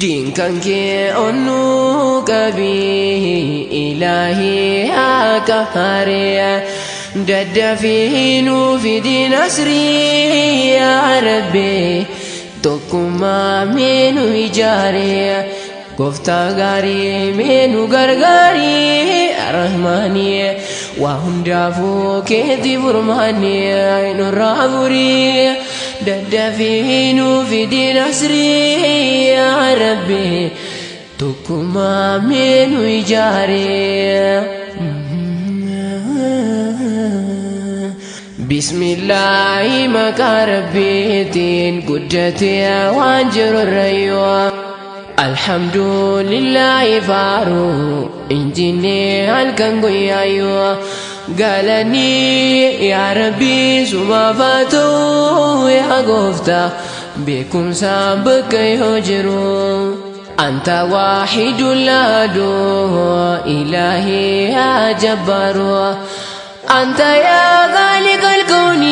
Diin kan kee onnuu qabii ilaahii haa qahaaree daddafii nuu fidi nasrii yaa Rabbi tokkummaa mee nu ijaaree gooftaa gaarii mee nu gargaarii rahmaanii waa hundaafuu keeti furmaanii nurraa furii daddafii nuu fidi nasrii yaa Rabbi tokkummaa mee nu ijaaree. Bismillaahi maqaa Rabbiitiin guddatee waan jiru irrayyoo. Alhamdulillaahi faaruu injinnee halkan guyyaayyoo. Galanii yaa Rabbii sumaaf haa ta'u yaa gooftaa beekumsaan bakka yoo jiru. أنت واحد لا دو إلهي يا جبار أنت يا خالق الكون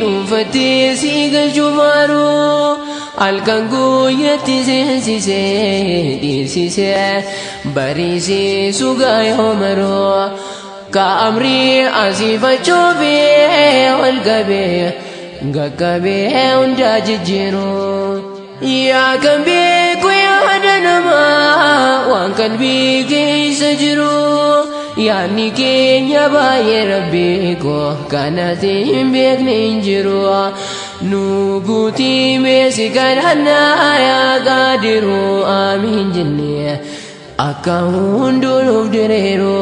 دنفتي سيق الجفار halkan guyyatti seensisee dhiisisee bariisee sugaa yoo maroo ka amrii asiifachuufee ol qabee gaqqabee hundaa jijjiiru. Yaa kan beeku yaada namaa waan qalbii keessa jiru yaadni keenya baay'ee rabbii koo kanatti hin beekne hin jiru. Nu guutii meesi kadhannaa yaa qaadiru amiin jennee akka hunduu nuuf diriiru.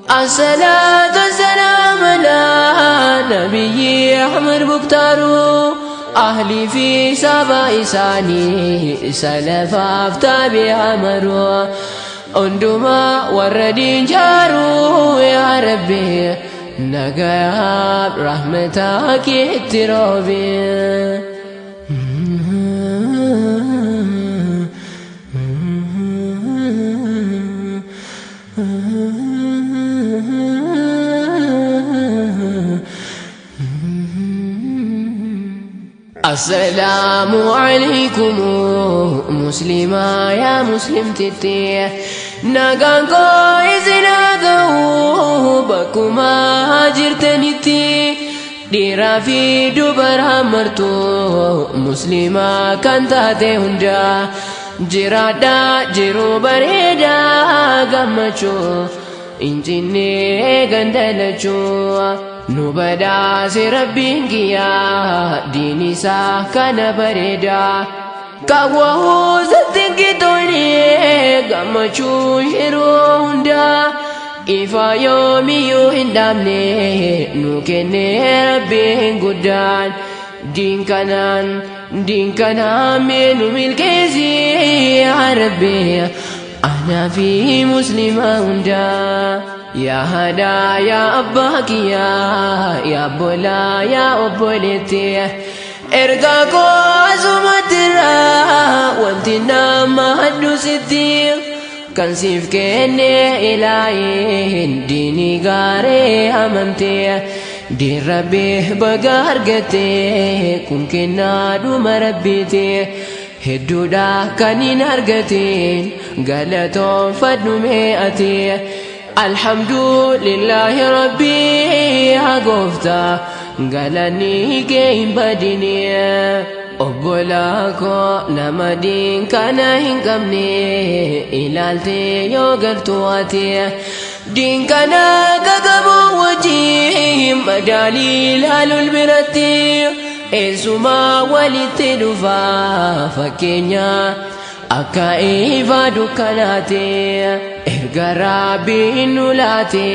الصلاة والسلام على نبي أحمد مختار أهلي في سبا إساني سلفاف تابع مرو عندما وردين جارو يا ربي نقاب رحمتك الترابي. السلام عليكم مسلمة يا مسلم تتي نغانكو إذن بكما هاجرتنتي dhiiraa fi dubara martuu muslimaa kan taate hunda jiraadhaa jiruu bareedaa gammachuu injinnee gandalachuu nu badhaase rabbiin kiyyaa diin isaa kana bareedaa kawwahuu sitti tolee gammachuu yeroo hundaa ifa yoomiyyuu hin dhaabne nu kenne rabbiin guddaan diin kanaan diin kanaan mee nu milkeessi yaa rabbi anaa fi muslima hundaa yaa haadhaa yaa abbaa kiyyaa yaa obbolaa yaa obboleetti ergaa koo asumatti irraa wanti nama haddu sitti kan siif kenne ilaahin diinii gaaree amantee diin rabbii baga argatte kun kennaa dhuma rabbiiti hedduudha kan hin argatin galatoonfadhu mee ati alhamdulillahi rabbii yaa gooftaa galanni kee hin badini obbolaa koo nama diin kana hin qabne ilaaltee yoo gartuu ati diin kana qaqabu wajjin madaalii ilaaluun biratti eessumaa walitti dhufaa fakkeenya akka ifa dukkanaati erga rabbiin nu laate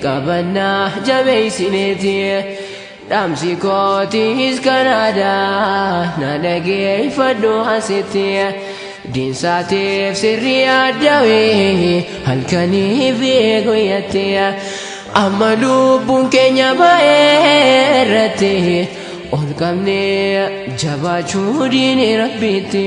qabannaa jabeeysineeti. Dhaamsi kootis kanaadha, na dhageeffadhu asitti. Diinsaatiif sirrii addawee halkanii fi guyyatti. Amma lubbuun keenya ba'ee irratti ol qabnee jabaachuu diini rabbiitti.